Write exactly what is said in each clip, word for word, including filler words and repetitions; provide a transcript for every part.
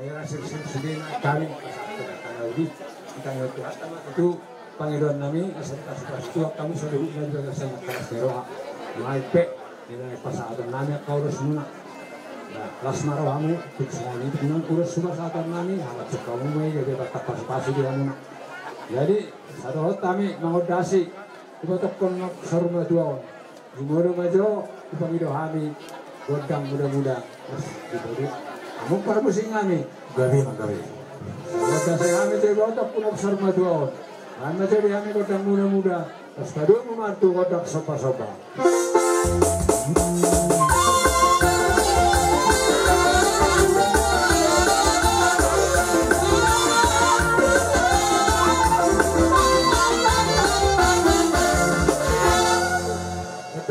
Era sirsin sudena kami, pasahat hata na uli, hita nang Tuhanta ma tutu pangidoan nami, asa dipasupasu Tuhan hamu saluhutna di bagasan las ni roha. Nunga i pe, di na pasahaton nami angka ulos muna. Nah, las ma rohamu, tung songon i pe nang ulos pasahaton nami, halak sungkamu ma i, jadi tetap pasupasu di hamuna. Jadi, sadohot hami mangondasi, di botohon na saur matua on. Jumolo ma jo, hupangido hami gondang muda-muda. Mas, di boru. Hamu parmusik nami. Gabe ma, gabe. Gondang sai hami jo, botok punok saur matua on. Hami ma jo di hami gondang muda-muda. Pas padumu martu gondang somba-somba.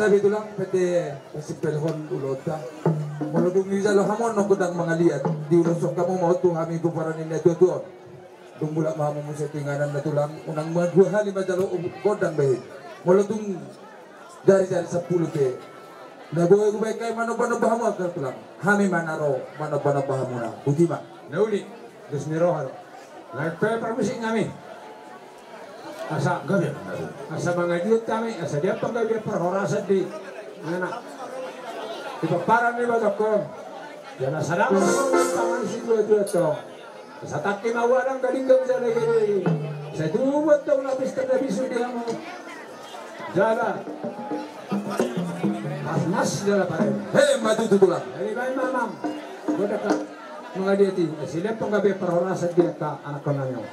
Tapi tulang, pete pasimpelhon ulaonta. Molo dung dijalo hamu on gondang mangaliat, diuloshon hamu ma on tu hami pomparan ni natua-tua on. Dung mulak ma hamu muse tu inganan na tulang, unang ma dua hali manjalo gondang be. Molo dung jari-jari sampulu pe, na boi hubaen hami manomba-nomba hamu angka tulang. Hami ma na ro manomba-nomba hamuna. Boti ma. Na uli, dos ni roha do. Nang pe parmusik nami. Asa, gabe, gabe. Asa mangaliat hami, asa dian panggabean parhorasan di, ngana, di pomparan ni botohon. Jala sadang pangan situa-tua tong. Asa tangki ma ualang galinggang jala gede. Sai tubu tong lapis tanda bisu di hamu. Jala pas mas jala pare. He, maju tu tulang. Jadi baen mamang. Godang ka mangaliat i. Asa dian panggabean parhorasan di angka anakkon nami on.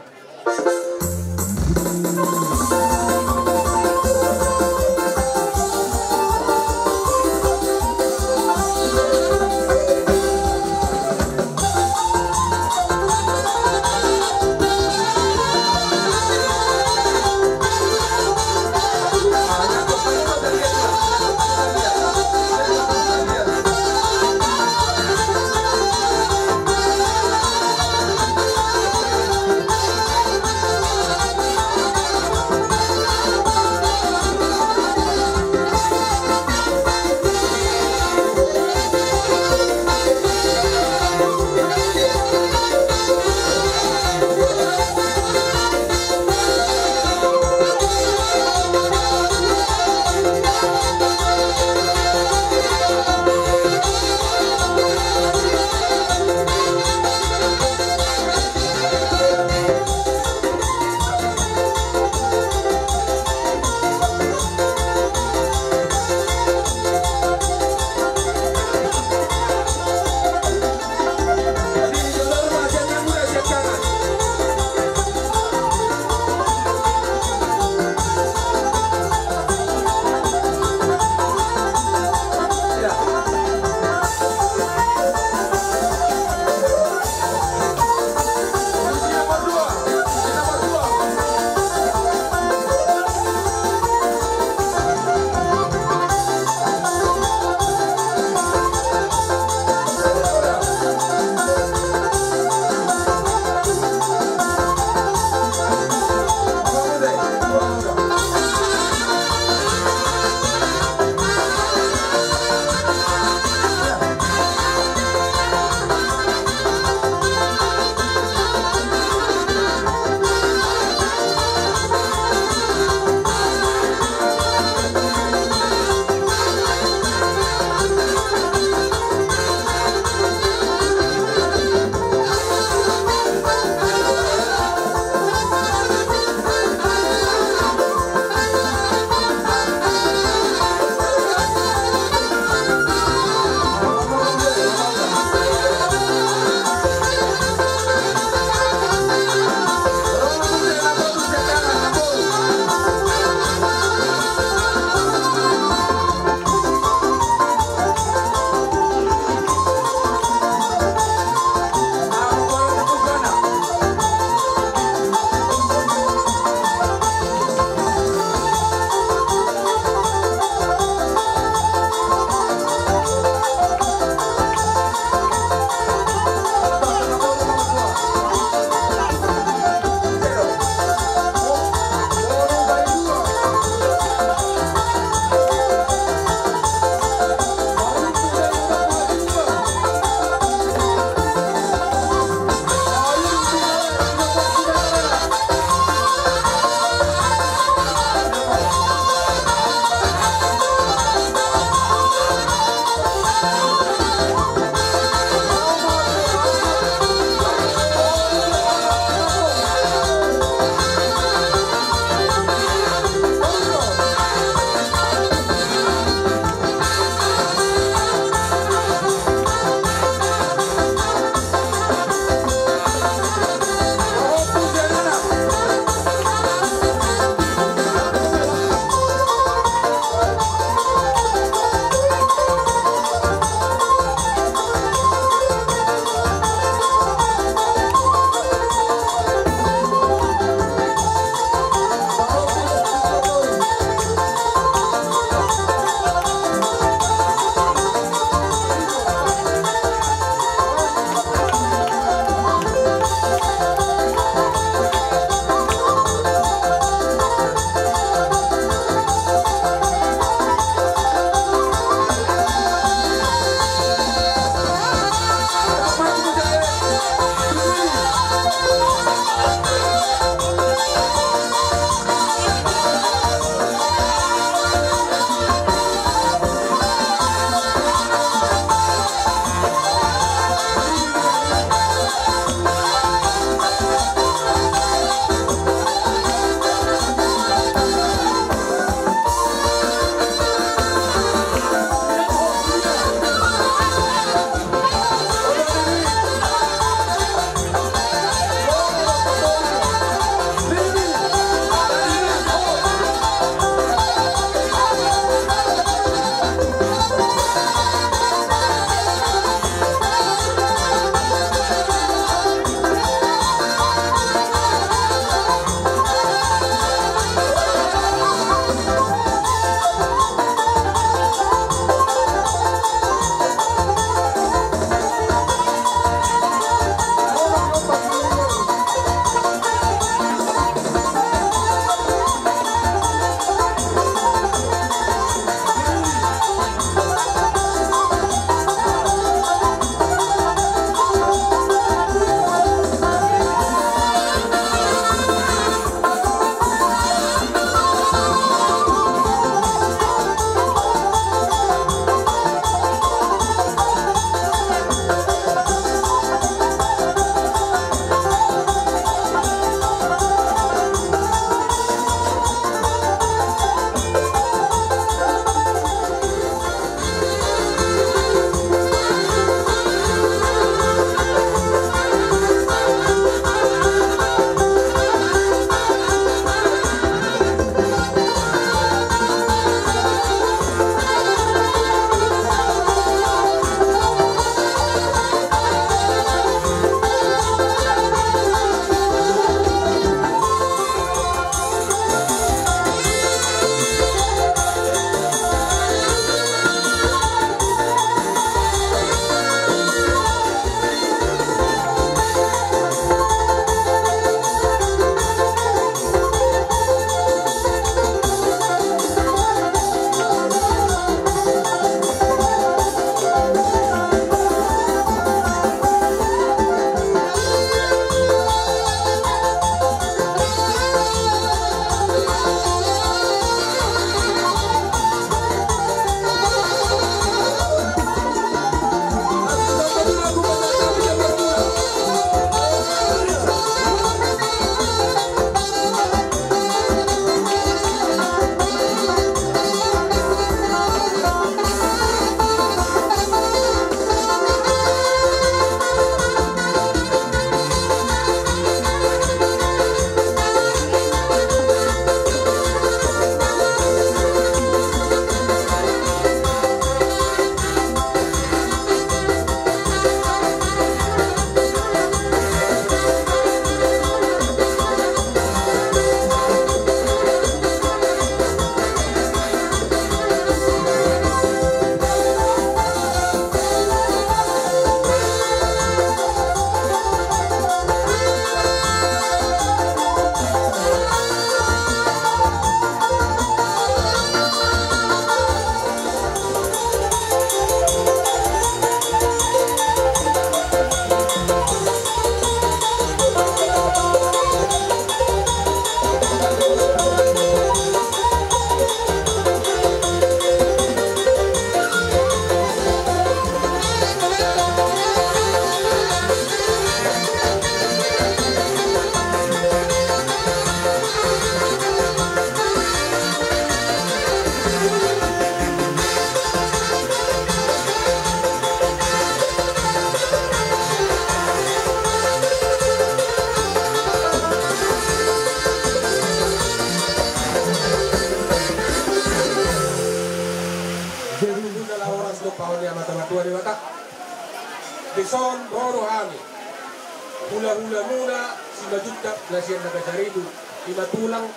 Hulahulamuna Simanjuntak na sian Nagajaribu, ima tulang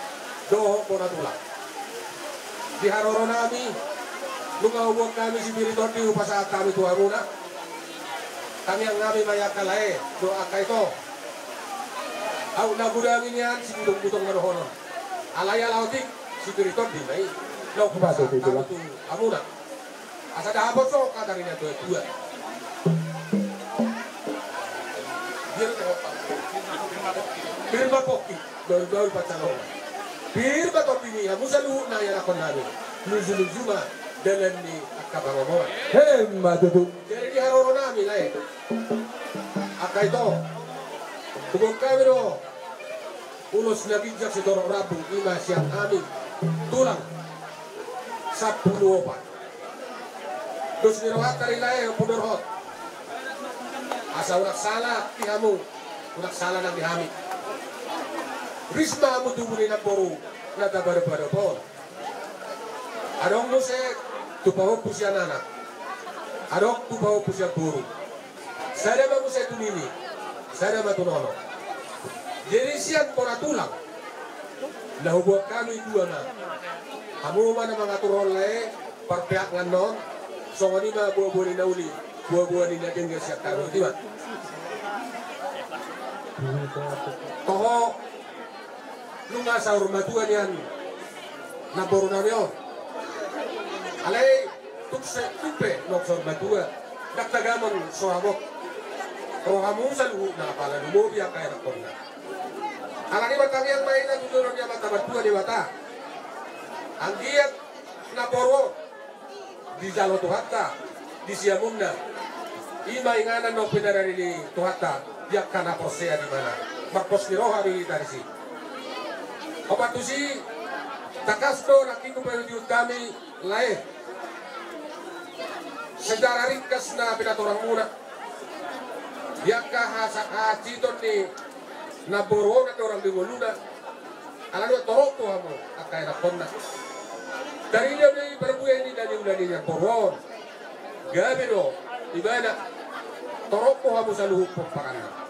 dohot bona tulang. Di haroronami, nunga huboan hami si pir ni tondi hupasahat hami tu hamuna. Tangiangnami ma i angka lae dohot angka ito. Aut na godang i nian, sibutong-butong ma dohonon. Alai ala otik, si pir ni tondi ma i. Laho hupasahat hami tu hamuna. Asa dapot so hata ni na tuatua. Pir ma pongki, bahulbahul pansalongan. Pir ma tondi ni hamu saluhutna ianakhonnami. Lujuluju ma dalan ni angka pangomoan. Emma tutu. Jadi di haroronami lae, angka ito, huboan hami do ulos na ginjang sitorop rambu, ima sian hami tulang sampulu opat. Dos ni rohanta do i lae, Ompu Dorhot. Asa unang sala di hamu, unang sala nang di hami. Ris ma hamu tubu ni namboru na tapadopadophon. Adong muse tu pahompu sian anak, adong tu pahompu sian boru. Sada ma muse tu nini, sada ma tu nono. Jadi sian bona tulang, na huboan hami dua ma. Hamu ma na mangaturhon lae, parpeaknganna on. Songon i ma boaboa ni na uli, boaboa ni na denggan sian hami, i ma. Toho, nunga saur matua nian namborunami on. Alai tung se-, tung pe naung saur matua, ndang tagamon so habot rohamu saluhutna, apala lumobi angka ianakhonna. Alani i ma tangiang ma inna tu jolo ni Amanta Martua Debata. Anggiat namboru on dijalo Tuhanta di siamunna. I ma inganan naung pinarade ni Tuhanta di angka na porsea di ibana. Marpos ni roha do hita disi. Opat tusi, tangkas do nangkin hupaihutihut hami lae sejarah ringkas na pinatorangmuna di angka hasa-, hahansiton ni namboru on na torop di ngoluna. Alani i torop do hamu angka ianakhonna. Tarida do i parbue ni na niula ni namboru on. Gabe do ibana. Torop do hamu saluhut pomparanna.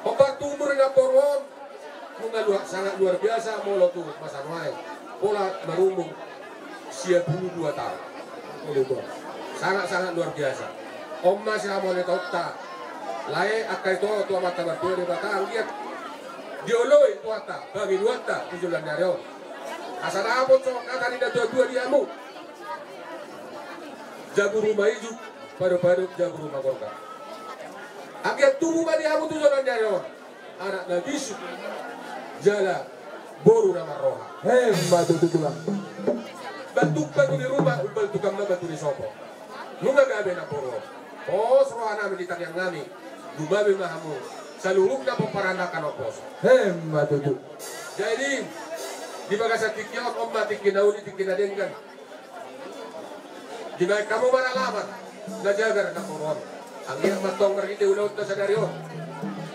Hombar tu umur ni namboru on, nunga luar, sangat luar biasa molo tu masa nuaeng. Pola marumur sia pulu dua taon. Sangat-sangat luar biasa. On ma sihamonetaonta lae, angka ito, tu Amanta Martua Debata, anggiat dioloi Tuhanta pangidoanta tu joloan ni ari on. Asa dapot so hata ni na tuatua di hamu: Jabu ruma ijuk, padopadop jabu ruma gorga. Anggiat tubu ma di hamu tu joloan ni ari on anak na bisuk jala boru na marroha. Emma tutu, tulang. Baltuk batu ni ruma, umbaltukan ma batu ni sopo. Nunga gabe namboru on. Pos rohanami di tangiangnami. Lumobi ma hamu saluhutna pomparanna, angka na umposo. Emma tutu. Jadi di bagasan tingki on, on ma tingki na uli, tingki na denggan. Dibahen hamu ma alaman na jagar namboru on. Anggiat ma tong marhite ulaonta sadari on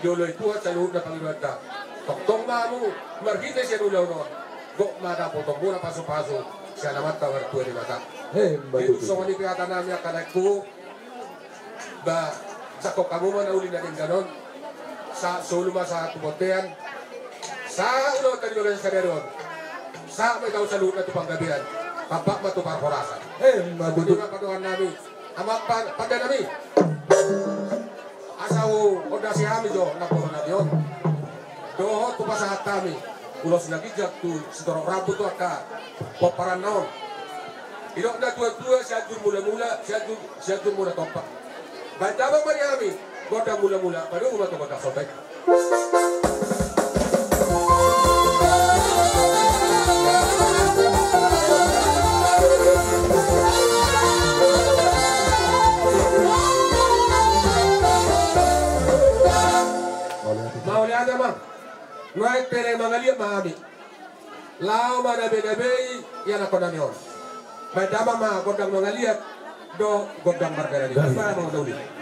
dioloi Tuhan saluhutna pangidoanta. Tongtong ma hamu marhite sian ulaon on, gok ma dapotonmuna pasupasu sian Amanta Martua Debata. Emma tutu. Jadi songon i pe hatanami, angka laengku. Ba, jangkon hamu ma na uli na denggan on. Sa-, solu ma sahat tu bontean. Sahat ulaonta di bagasan sadari on. Sahat ma hita saluhutna tu panggabean. Tampak ma tu parhorasan. Emma tutu. Songon i ma pandohannami. Amang pa-, pandenami. Asa huondasi hami jo namborunami on dohot hupasahat hami ulos na ginjang tu sitorop rambu tu angka pomparanna on. Didok na tuatua: Sianjur mulamula, Sianjur, Sianjur mula tompa. Bahen damang ma di hami gondang mulamula, padomu ma tu gondang somba i. Mauliate ma. Nuaeng pe mangaliat ma hami. Laho manabenabei ianakhonnami on. Bahen damang ma gondang mangaliat dohot gondang mardalan i. Bahen damang ma gondang i.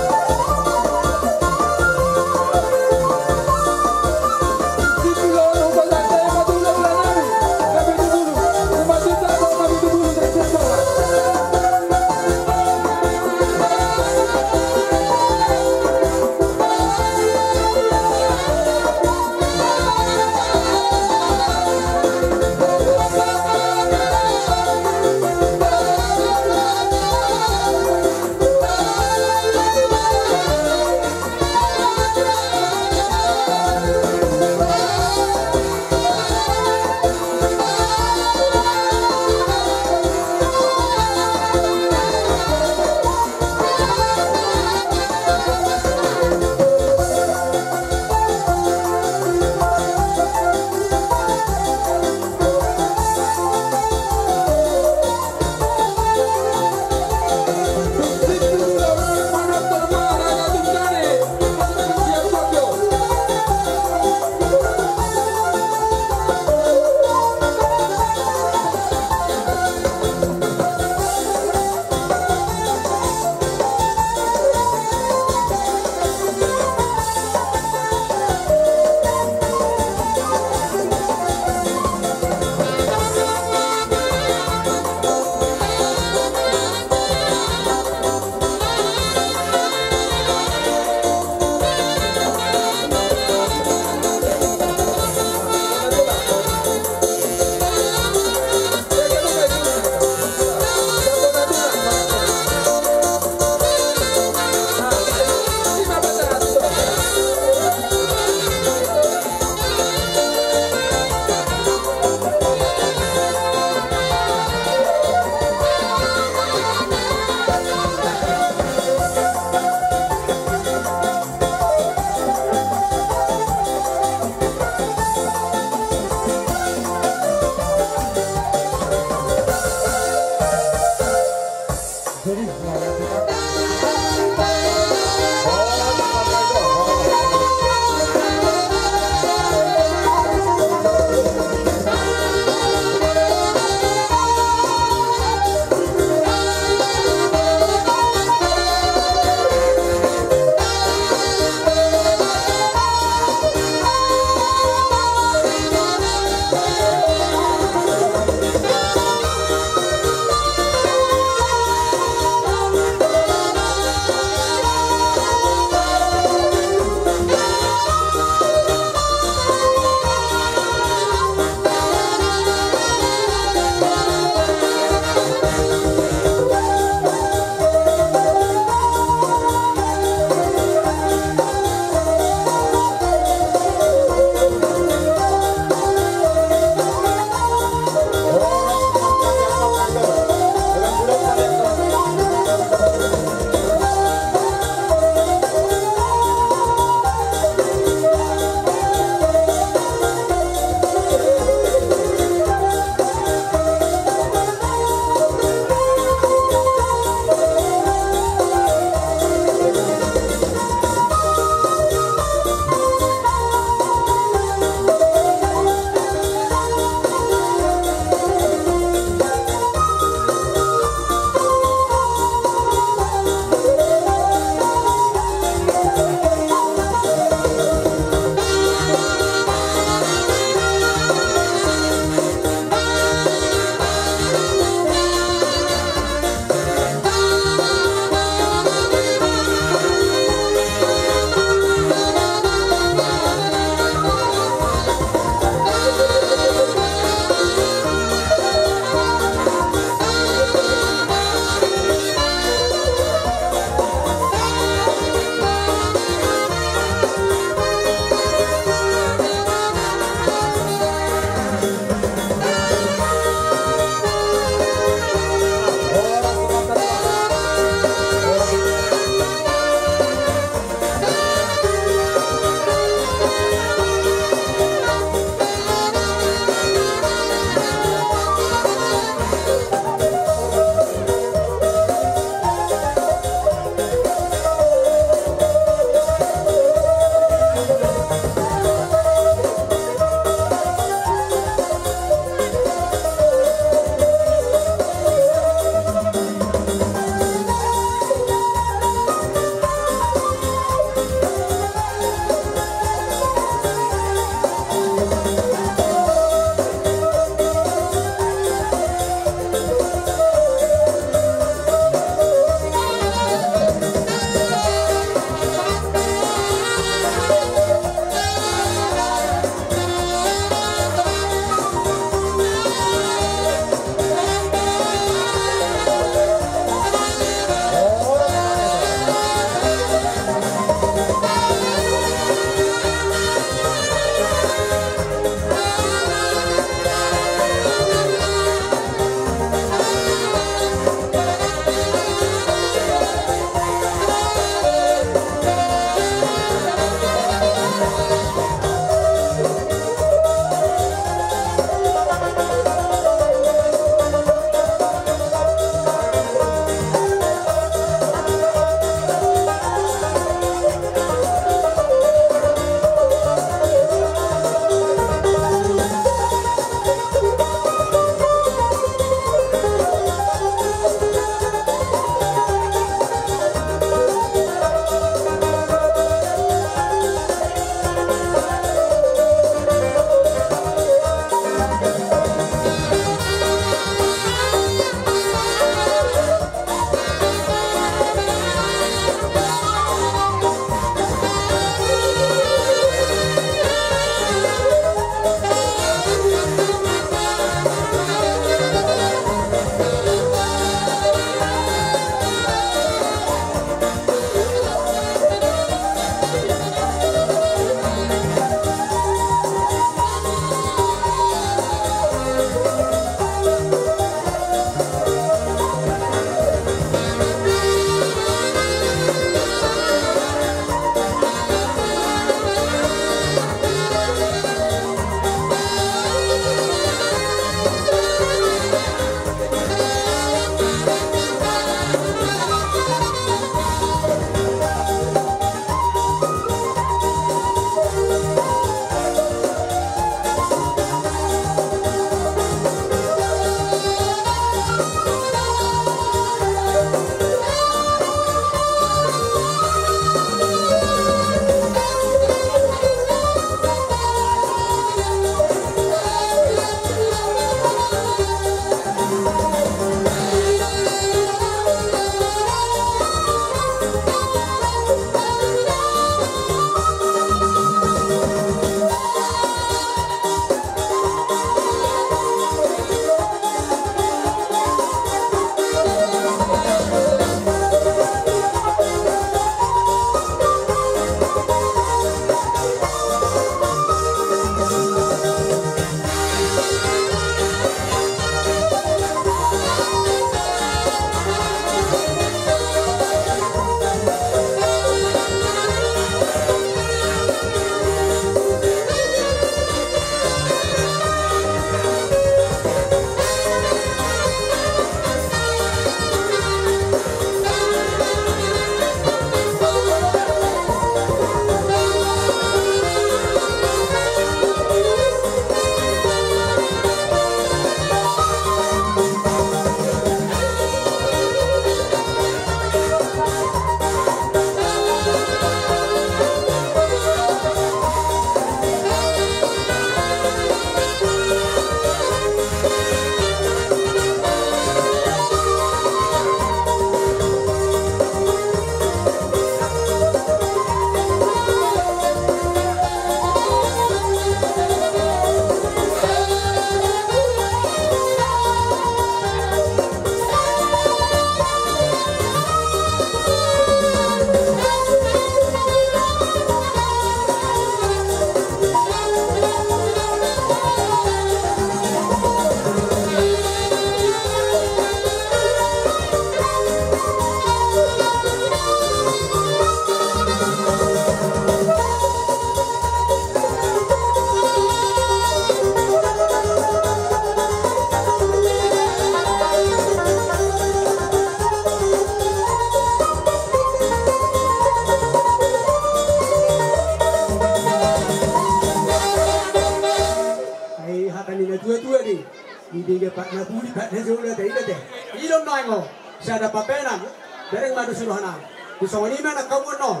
Di dege pat na pudi pat na jolo ate, ida ate. Ida on naeng o sada papenan. Bereng ma dos ni rohanami. Di songon i ma na kamuan on.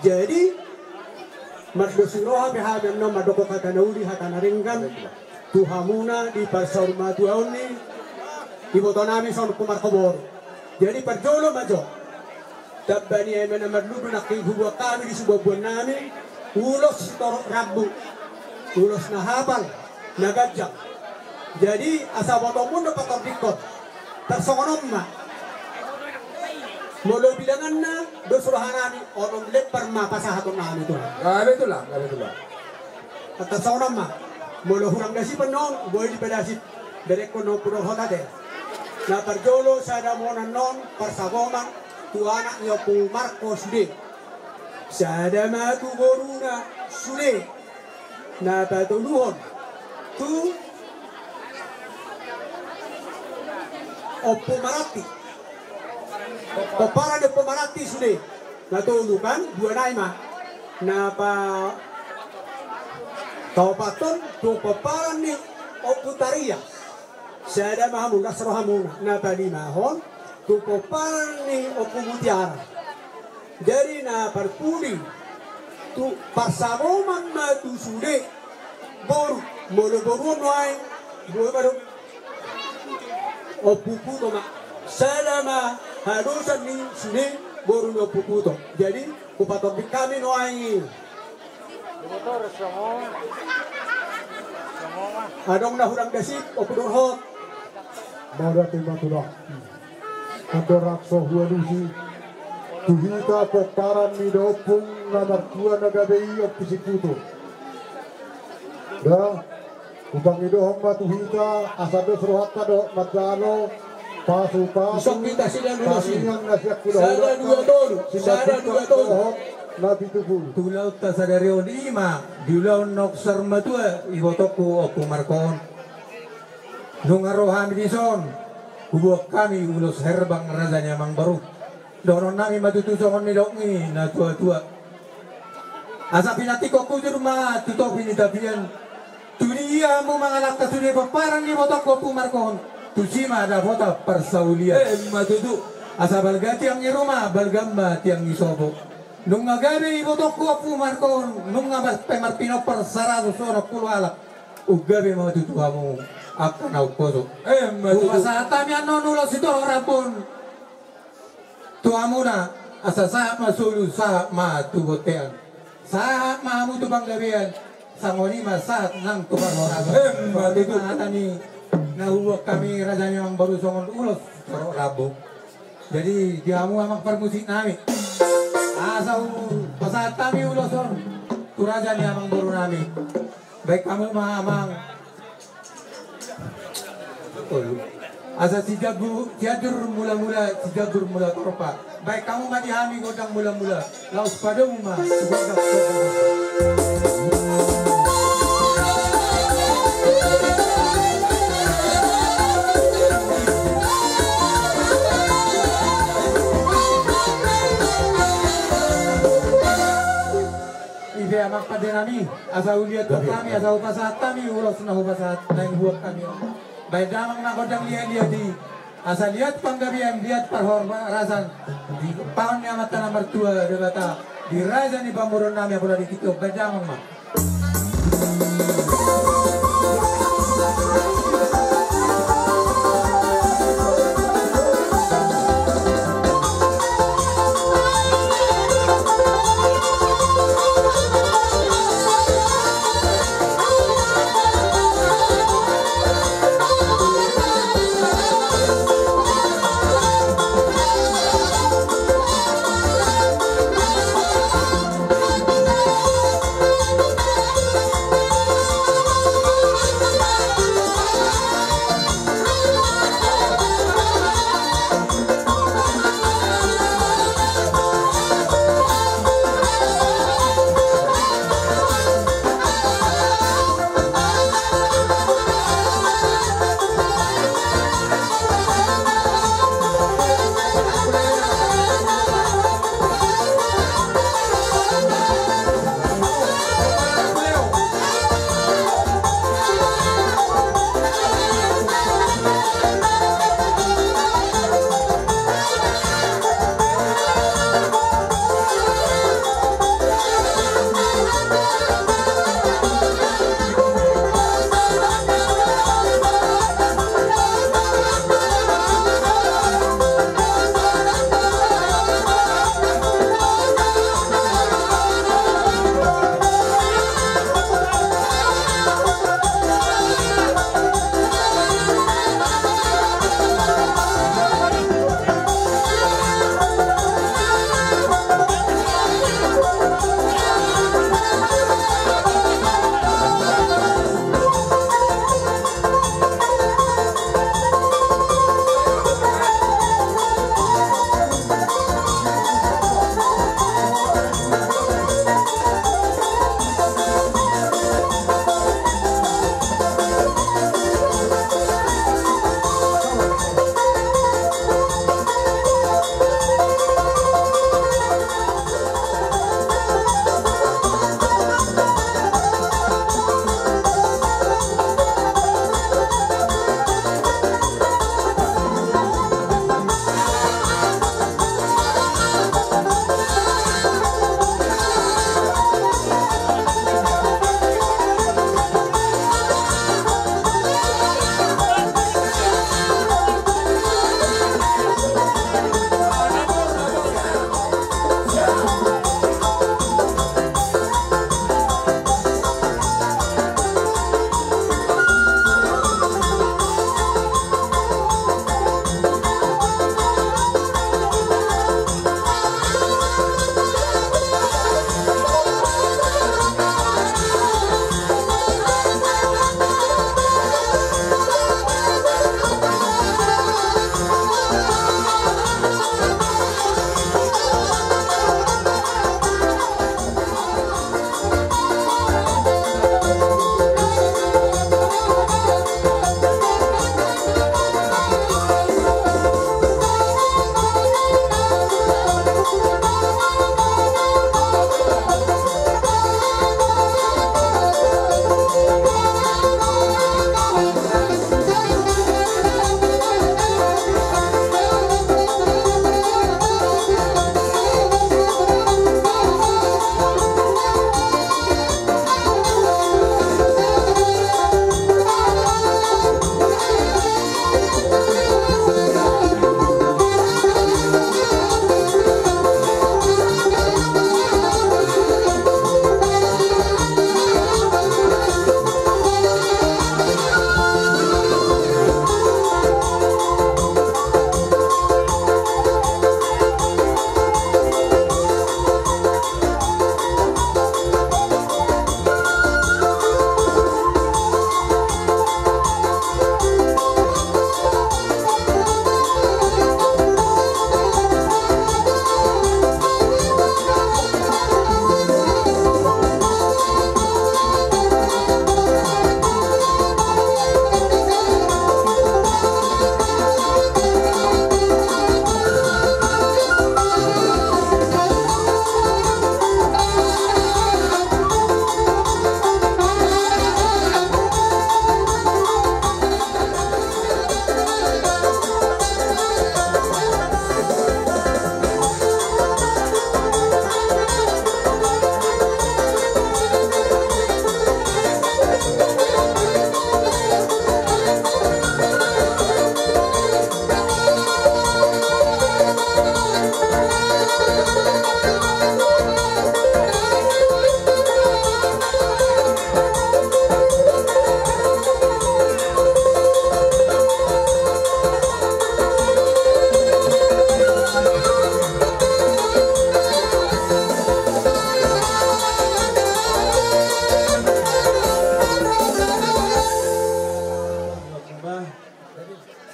Jadi mardos ni roha pe hami annon mandok hata na uli hata na denggan tu hamuna di parsaurmatuaon ni ibotonami son Ompu Marko boru. Jadi parjolo ma jo. Tamba ni eme na marlundu nangkin hubuan hami di sibuanbuannami ulos sitorop rambu, ulos na hapal, na ganjang. Jadi asa botomu do patordingkon. Tarsongon on ma. Molo bilanganna dos rohanami onom lembar ma pasahatonnami tu. Gabe tulang, gabe tulang. Tarsongon on ma. Molo hurang dasip annon boi dipadasip. Berengkon na ompung dohot ate. Na parjolo sada monan non parsagoman tu anak ni Ompu Marko sude. Sada ma tu boruna sude. Na patoluhon tu Ompu Maranti. Pomparan ni Ompu Maranti sude. Na tolu kan, dua nai ma. Na pa- paopathon tu pomparan ni Ompu Taria. Sada ma hamu, las rohamuna. Na palimahon tu pomparan ni Ompu Mutiara. Jadi na parpudi tu parsagoman ma tu sude boru, molo boru on nuaeng, boru baru Ompu Puto ma. Sada ma hadosan ni sude boru ni Ompu Puto. Jadi hupatording hami nuaeng i. Adong na hurang dasip, Ompu dohot. Mauliate ma tulang. Andorang so hualusi tu hita pomparan ni daompung na martua na gabe i Ompu Siputo. Da, hupangidohon ma tu hita asa dos rohanta dohot manjalo pasupasu. Isok hita sian ulos i. Tangiang na sian hulahulanta. Sada dua tolu, sada dua tolu. Dohot na pitupulu. Tu ulaonta sadari on i ma di ulaon na saur matua ibotongku Ompu Marko on. Nunga ro hami dison, hubuat hami ulos herbang raja ni amangboru. Dohononnami ma tutu songon nidok ni natuatua. Asa pinantikhon hujur ma tu topi ni tapian. Tu dia hamu mangalangka sude pomparan ni ibotongku Ompu Marko on, tusi ma dapotan parsaulian. Emma tutu. Asa balga tiang ni ruma, balga ma tiang ni sopo. Nunga gabe ibotongku Ompu Marko on, nunga pe marpinompar saratus onom pulu halak. Umgabe ma tutu hamu angka na umposo. Emma tutu. Hupasahat hami annon ulos sitorop rambu on tu hamuna, asa sahat ma solu, sahat ma tu bontean, sahat ma hamu tu panggabean, songon i ma sahat nang tu parhorasan. Emma tutu. Hata ni na hubuat hami raja ni amangboru songon ulos sitorop rambu. Jadi di hamu amang parmusiknami, asa hupasahat hami ulos on tu raja ni amangborunami. Baen hamu ma amang. Asa Sijabur, Sianjur Mulamula, Sijabur Mulatorpa. Baen hamu ma di hami gondang mulamula. Laos padomu ma tu gondang. I pe amang pandenami, asa huliat hami, asa hupasahat hami ulos na hupasahat, na hubuat hami. Baen damang ma gondang liatliat i, asa liat panggabean, liat parhorasan, di pahon ni Amanta na martua Debata, di raja ni pamoruonnami apala di tingki on, baen damang ma.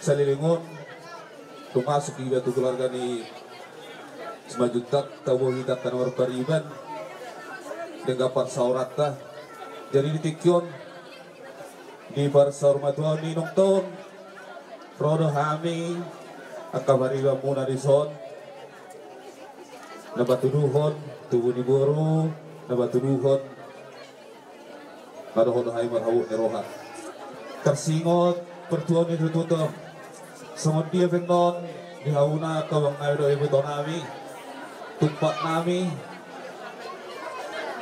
Saleleng on, tung masuk iba tu keluarga ni Simanjuntak, tabo hita angka na marpariban, denggan parsaoranta. Jadi di tingki on, di parsaurmatuaon ni inongta on, ro do hami angka paribanmuna dison, na patuduhon tubu ni boru, na patuduhon na dohot do hami marhabot ni roha. Tarsingot partuaon ni tututa. Songon dia pe annon di hamuna angka abang nami dohot iboto nami, tumpak nami,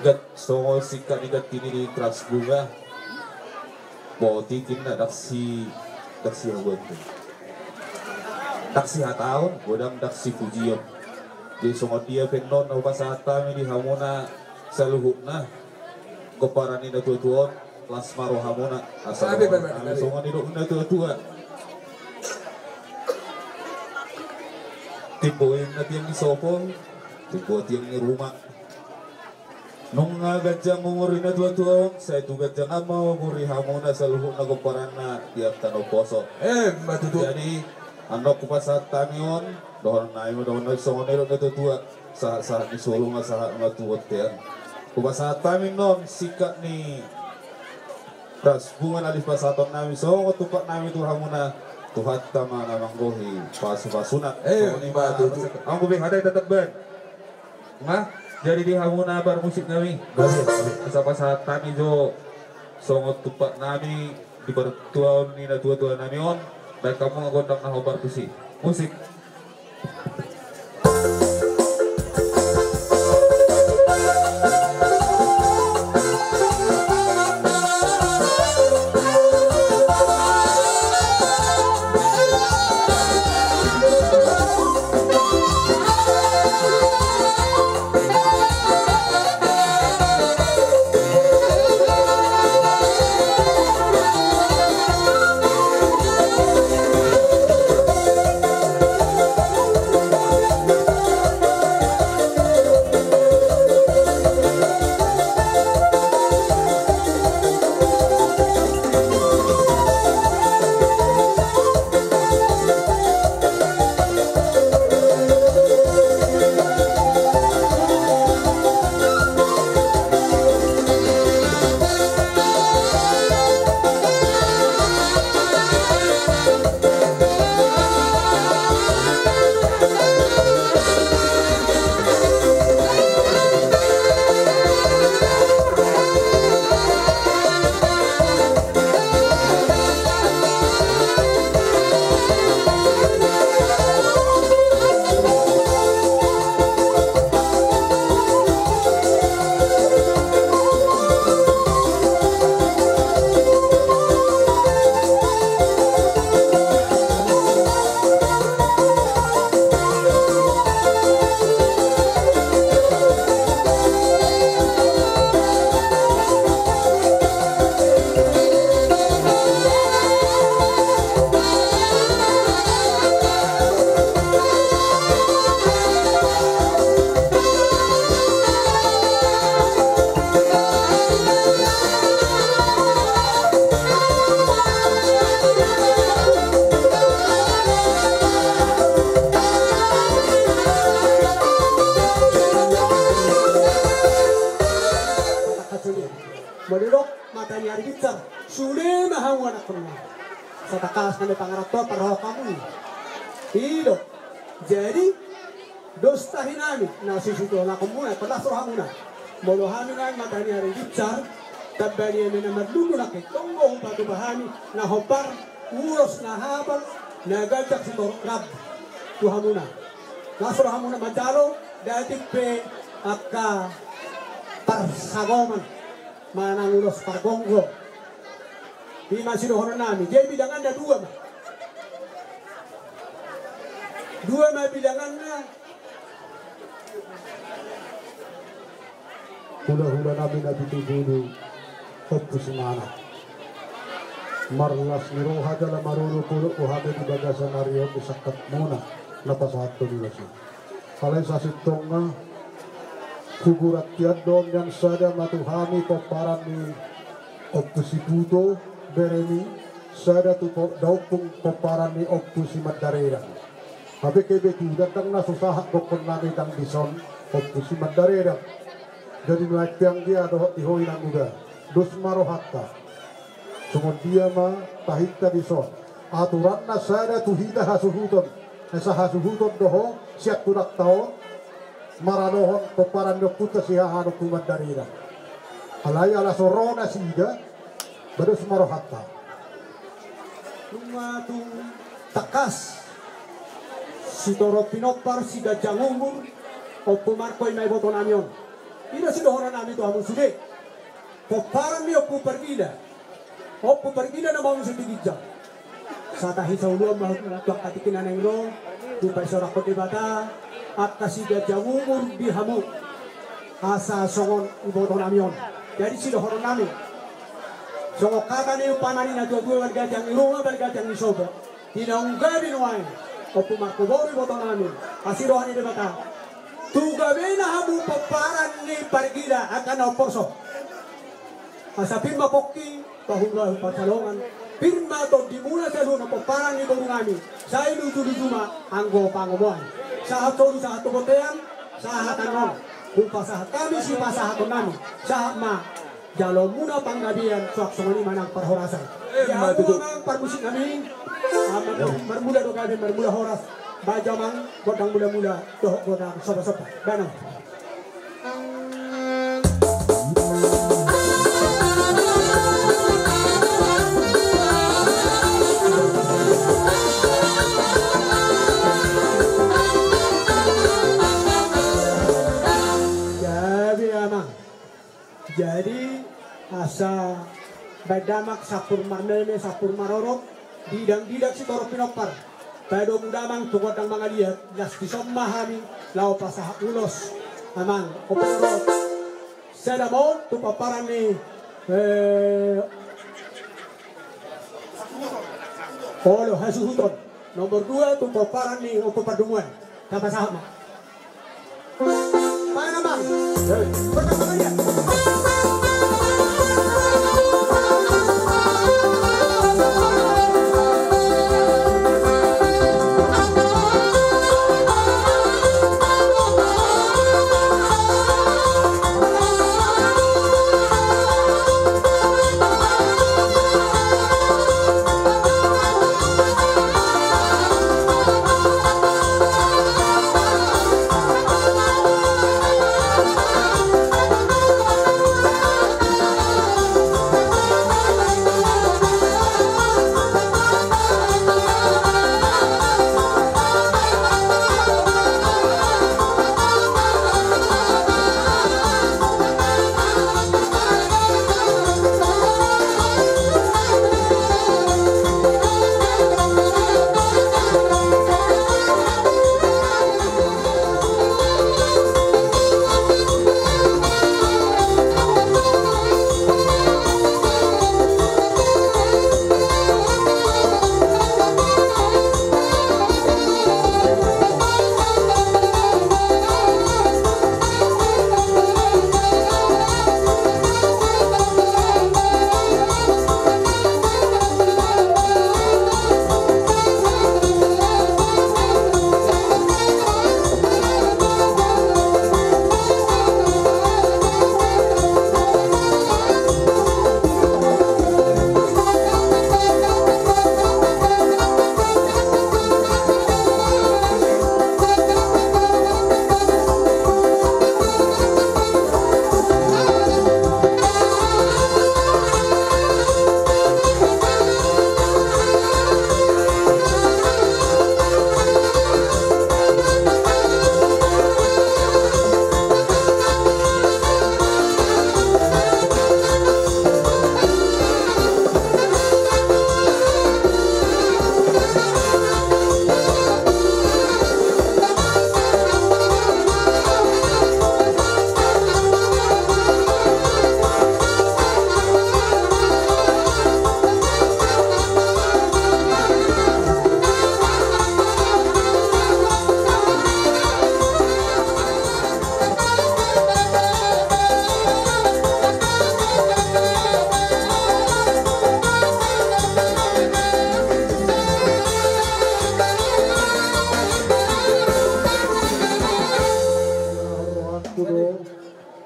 gat songon singkat ni ganti ni di Trans Bunga. Bo tingki na daksi, daksi habuan tu, daksi hataon godang daksi pujion. Jadi songon dia pe annon na hupasahat hami di hamuna saluhutna, gomparan ni na tuatua on, las ma rohamuna. Asa songon nidok ni na tuatua, timbo inna tiang ni sopol, timbo tiang ni ruma. Nunga ganjang umur ni na tuatua on, sai tu ganjangan ma umur ni hamuna saluhutna gomparanna di tano poso. Emma tutu. Jadi annon hupasahat hami on, dohonon nami ma, dohonon nami songon nidok ni na tuatua. Sahat-sahat ni solu ma sahat ma tu bontean. Hupasahat hami annon singkat ni Trans Bunga na dipasahaton nami songon tumpak nami tu hamuna, Tuhanta ma na manggohi pasupasuna. Emma tutu. Anggo be hata i tatambai. Nga, jadi di hamuna parmusik nami, asa pasahat hami jo songon tumpak nami di partuaon ni na tuatua nami on. Baen hamu ma gondang na hombar tusi. Musik. Molo didok mata ni ari binsar, sude ma hamu anakkonna. Satangkas nami pangaranto parrohahon hamu i. I do. Jadi dos tahi nami na sisuhut tu anakkonna, las rohamuna. Molo hami nai mata ni ari binsar, tamba ni eme na marlundu nangkin, tong do hupatupa hami na hombar, ulos na hapal, na ganjang sitorop rambu tu hamuna. Las rohamuna manjalo, datik pe angka parsagoman manang ulos pargonggo. I ma sidohonon nami, jadi bilanganna dua ma. Dua ma bilanganna. Hulahula nami na pitu pulu ompu si Mana. Marlas ni roha jala maruru puduk rohami di bagasan ari on di sangkapmuna na pasahathon i. Alai sasintongna, hugurat tian do nian sada ma tu hami pomparan ni Ompu Siputo, beremi, Sada tu po-, daompung pomparan ni Ompu Simandaredang. Hape kebetulan ndang na so sahat dohonon nami nang dison Ompu Simandaredang. Jadi nuaeng pe anggia dohot di ho inang uda. Dos ma rohanta. Songon dia ma tahinta dison. Aturanna sada tu hita hasuhuton. Asa hasuhuton do ho sian tulangta on. Maradophon pomparan ni ompunta si haha ni Ompu Mandaredang. Alai ala so ro nasida. Ba dos ma rohanta. Nunga tung tangkas. Sitorop pinompar, siganjang umur. Ompu Marko i ma iboto nami on. I do sidohonon nami tu hamu sude. Pomparan ni Ompu Pargila. Ompu Pargila na mangusung di ginjang. Satahi sauluan ma tu angka tingki na naeng ro. Dipaisorangkon Debata angka siganjang umur di hamu. Asa songon iboto nami on. Jadi sidohonon nami. Songon hata ni umpama ni na tuatua, baliganjang ni ruma, baliganjang ni sopo. Di naung gabe nuaeng. Ompu Marko boru iboto nami. Asi roha ni Debata. Tu gabena hamu pomparan ni Pargila angka na umporso. Asa pir ma pongki. Pahula pansalongan, pir ma tondimuna saluhutna pomparan ni boru nami, sai lujuluju ma anggo pangomoan. Sahat solu sahat tu bontean, sahat annon. Hupasahat hami sipasahaton nami, sahat ma jaloonmuna panggabean, suang songon i ma nang parhorasan. Ima tutu. Amang parmusik nami, amang marmula do gabe, marmula horas, bahen jo amang gondang mulamula dohot gondang sombasomba. Bahen. Jadi, amang. Jadi, asa baen damang sampur marmeme, sampur marorot, didang-didang sitorop pinompar. Padomu damang tu gondang mangaliat, las dison ma hami, laho pasahat ulos. Amang, ompung ro. Sada ma on tu pomparan ni, eh, olo hasuhuton. Nomor dua tu pomparan ni Ompu Pardomuan. Tapasahat ma. Pangan, amang. Hei. Pertama kali ya.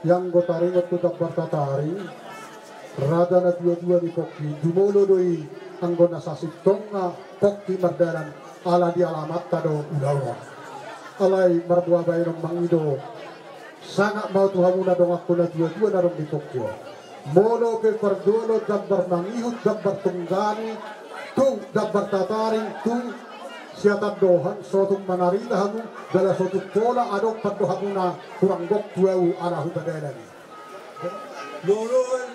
Ianggo taringot tu Jambar Tataring, raja na tuatua ni pongki, jumolo do i anggo na sasintongna pongki mardalan, ala di alamanta do ulaon on. Alai marboa baenon mangido, sangap ma tu hamuna donganku na tuatua na adong di pongki on. Molo pe parjolo jambar mangihut, jambar tunggani, tu Jambar Tataring, tu Siatandohan, so tung manarida hamu, jala so tung pola adong pandohanmuna, hurang gok tu ahu ala hupadalan i. Loloan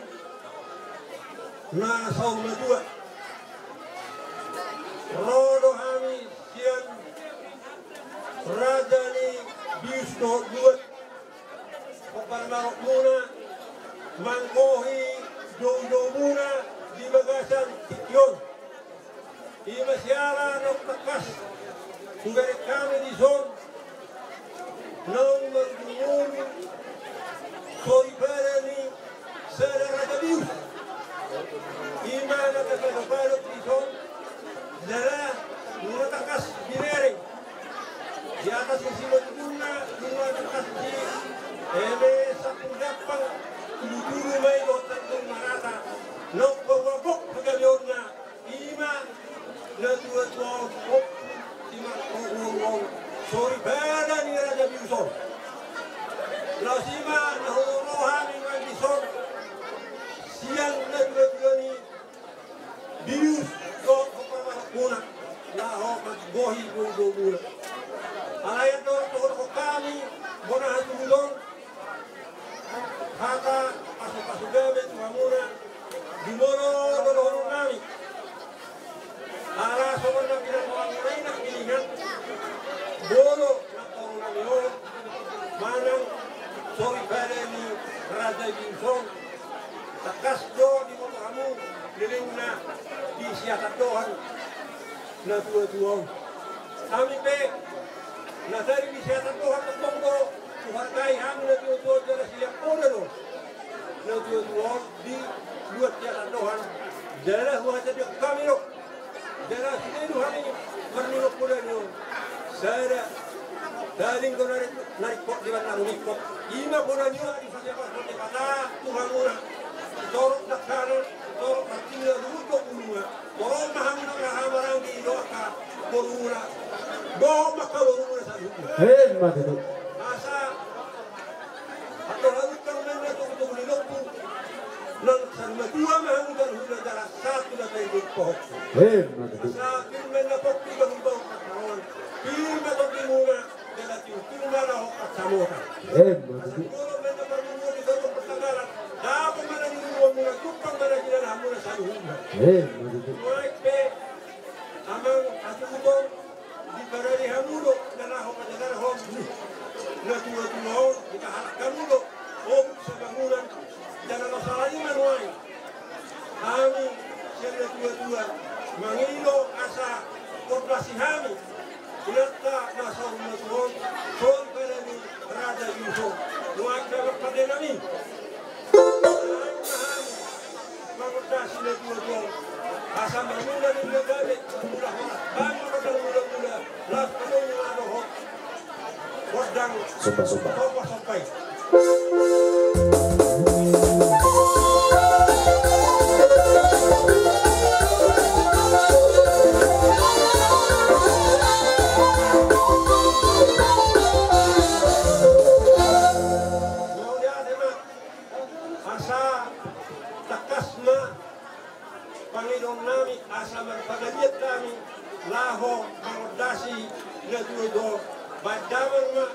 na saur matua. Ro do hami sian raja ni bius dohot luat, hombar marokmuna, manggohi doudoumuna di bagasan tingki on. Ima siala naung tangkas hubereng hami dison, naung marujungujung soripada ni sada raja bius. Ima na tapadopado dison, jala nunga tangkas dibereng. Di atas ni simatutuna, nunga tangkas di eme sampulu dampang, tulutudu ma i dohot tanggung marata, naung paboa gok hagabeonna. Ima na tuatua on, ompu si Marto Boru on, soripada ni raja bius on. Laos ima na huroha ni manggis on sian na tuatua ni bius dohot hombar marokmuna, laho manggohi doudoumuna. Alai andorang dohonon hami bona hasuhuton, hata pasupasu gabe tu hamuna, jumolo do dohonon nami. Ala songon na pinatoranmuna i nangkiningan, molo na toru nami on manang soripada ni raja bius on, tangkas do diboto hamu lelengna di Siatandohan na tuatua on. Hami pe na tading di Siatandohan tongtong do huhargai hami na tuatua on jala silean poda do na tuatua on di luat Siatandohan, jala huhatahon hami do, jala sude do hami marnilon poda ni on. Sada tading do na ringkot, na ringkot di banta rumingkot. Ima poda ni on dipasipashon Debata tu hamuna. Torop dangkanan, torop martinggal, luhut do bulungna. Torop ma hamu na marhahamaranggi dohot angka borumuna, dohot ma angka borumuna saluhutna. Emma tutu. Asa andor hamu tong menna togutogu ni lombu, nang saur matua ma hamu saluhutna jala sahat tu na taringot pahompu. Emma tutu. Asa pir menna pongki bahulbahul pansamotan. Pir ma tondimuna jala tiurtiur ma laho pansamotan. Emma tutu. Asa jolo menna parmingguon di saluhut parsaoran, dapot ma na niluluanmuna, jumpang ma na jinalahanmuna saluhutna. Emma tutu. Nuaeng pe amang hasuhuton, diparade hamu do na laho pajagarhon na tuatua on, dipahalak hamu do obuk sabangunan. Jala na salani ma nuaeng hami sian na tuatua mangido asa pordasi hami inanta na saur matua on, soripada ni raja bius on. Nuaeng pe amang pande nami, nuaeng ma hami mangondasi na tuatua on. Asa marmula ninna gabe, marmula horas, bahen ma gondang mulamula, laos adong ma dohot gondang sombasomba i. Mauliate ma. Asa tangkas ma pangidoon nami, asa marpangaliat hami laho mangondasi na tuatua on. Bahen damang ma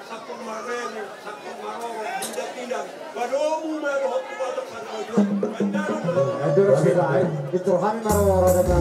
sampur marremu, sampur maroro, bidang-bidang, padomu ma dohot tu batok sanaojo. Bahen damang ma. Aduh, silae. Itu hami maroro datang.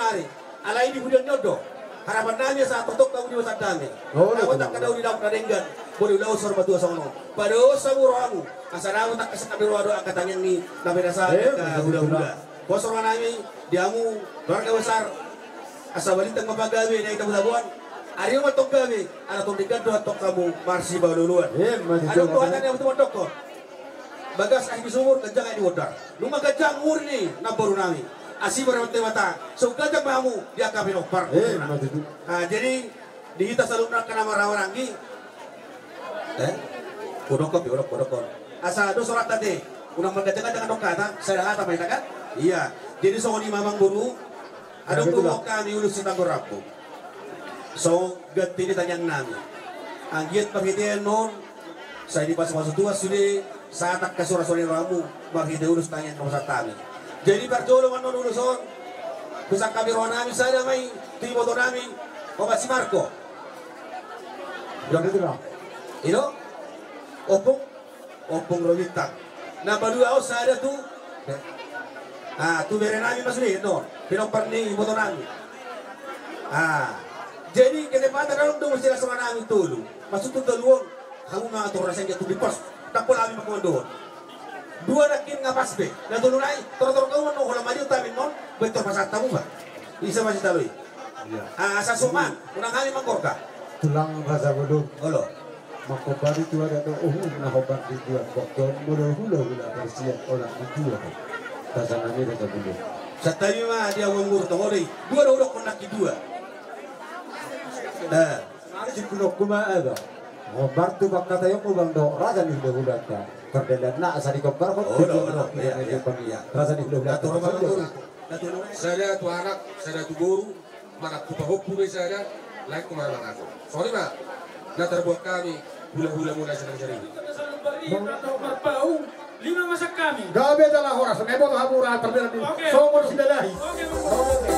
saonari. Alai di pudian ni on do harapan nami asa tongtong hamu di bagasan dame. Olo, olo. Dapot angka na uli, dapot na denggan. Boi ulaon saur matua songon on. Padaoshon hamu rohamu asa dapot angka sian hami roha dohot angka tangiang ni na pinasahat ni angka hulahula. Pos roha nami di hamu keluarga besar. Asa balintang ma pagabe na hita butaboan. Ari on ma tong gabe ala tong denggan do antong hamu marsipaolooloan. Adong do hata ni na tuatua mandokkon, bagas aek di sumur, ganjang aek di bondar. Nunga ganjang umur ni namboru nami, asi ma roha ni Debata, so ganjang ma hamu di angka pinompar. Jadi di hita saluhutna angka na marhahamaranggi. Eh? Hudokkon pe, hudokkon, hudokkon. Asa dos rohanta te. Unang marganjangganjang adong hata, sada hata ma hita kan? Iya. Jadi songon i ma amangboru. Adong do hami ulos sitanggor rambu. So ganti ni tangiang nami. Anggiat marhite on sai dipasupasu Tuhan sude sahat angka surasura ni rohamu marhite ulos tangiang na husahahon hami. Jadi parjolo ma annon ulos on husahahon hami roha nami, sada ma i tu iboto nami Omak si Marko. I do? Ompung? Ompung Robintang. Na paduahon sada tu, ah, tu bere nami ma sude annon, pinompar ni iboto nami. Ah, jadi ketepatan adong do muse las roha nami tolu. Maksudhu tolu on, hamu mangatur na sengge tu di pos. Ndang pola hami mangkomandohon. Dua nangkin nga pas be. Na tolu nai, tortor hamu annon, holan madiot hami annon, baen tor pasahat hamu ma. Isa ma sitalo i. Iya. Ah, asa suman, unang hami manggorga. Tulang raja bolon. Olo. Mangkombari tu adat dohot uhum na hombar di tuan, bokton molo hulahula parsian olat di tuan. Raja nami raja bolon. Santabi ma di hamu amangboru, tongon do i. Dua do hudokkon nangkin dua. Eh. Sipulongku ma adat. Hombar tu pangkataion mubang dohot raja ni hulahulanta. Pardalanna asa digombarhon. Olo, olo, iya, iya. Raja ni hulahulanta. Sada tu anak, sada tu boru, manang tu pahompu do i sada, lain tu manang anak. Songon i ma na tarbuat hami hulahula muna sadari-sadari. Marpaung lima masa hami. Gabe jala horas, na iboto hamu ra tarbela di. Oke. Songon sidalahi. Oke.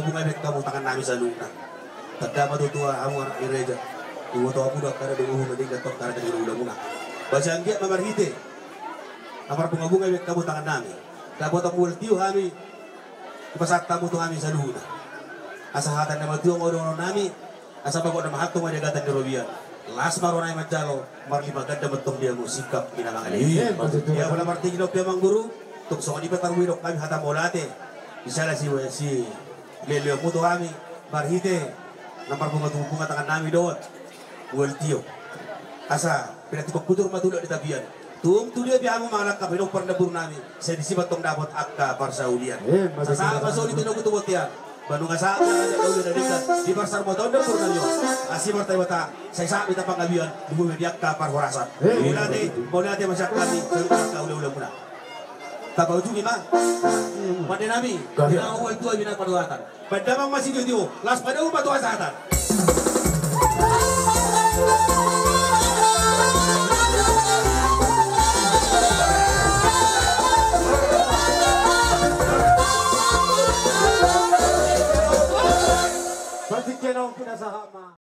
Marbungabunga baen hamu tangan nami saluhutna. Tanda ma tutu hamu anak ni raja. Iboto hamu do angka na domu na denggan tu angka na denggan ulamuna. Ba sai anggiat ma marhite na marbungabunga baen hamu tangan nami, dapot hamu mual tio hami. Dipasahat hamu tu hami saluhutna. Asa hata na matua ma dohonon nami. Asa bagot na mahantung ma di agatan ni robean. Las ma roha nami manjalo, marlima ganda ma antong di hamu singkop ni na mangalean. Ia molo martingki on pe amang guru, tung songon i pe tarlumobi dohonon nami hata mauliate. Di sala si, si leleonmu tu hami, marhite na marbungabunga tangan nami dohot mual tio. Asa pinantikhon hujur ma tulak di tapian. Tung tudia pe hamu mangalangka pinompar ni boru nami, sai disi ma antong dapot angka parsaulian. Sahat ma songon i tinogu tu bontean. Ba nunga sahat ma angka na uli na denggan di parsaulian ni boru nami on. Asi ma Amanta Debata, sai sahat ma hita panggabean, lumobi ma di angka parhorasan. Mauliate, mauliate ma sian hami saluhut angka ulaula muna. Tapaujungi ma. Pande nami, bina na tua bina na pardoatan. Baen damang ma sitio-tio, laos baen damang ma tu hasahatan.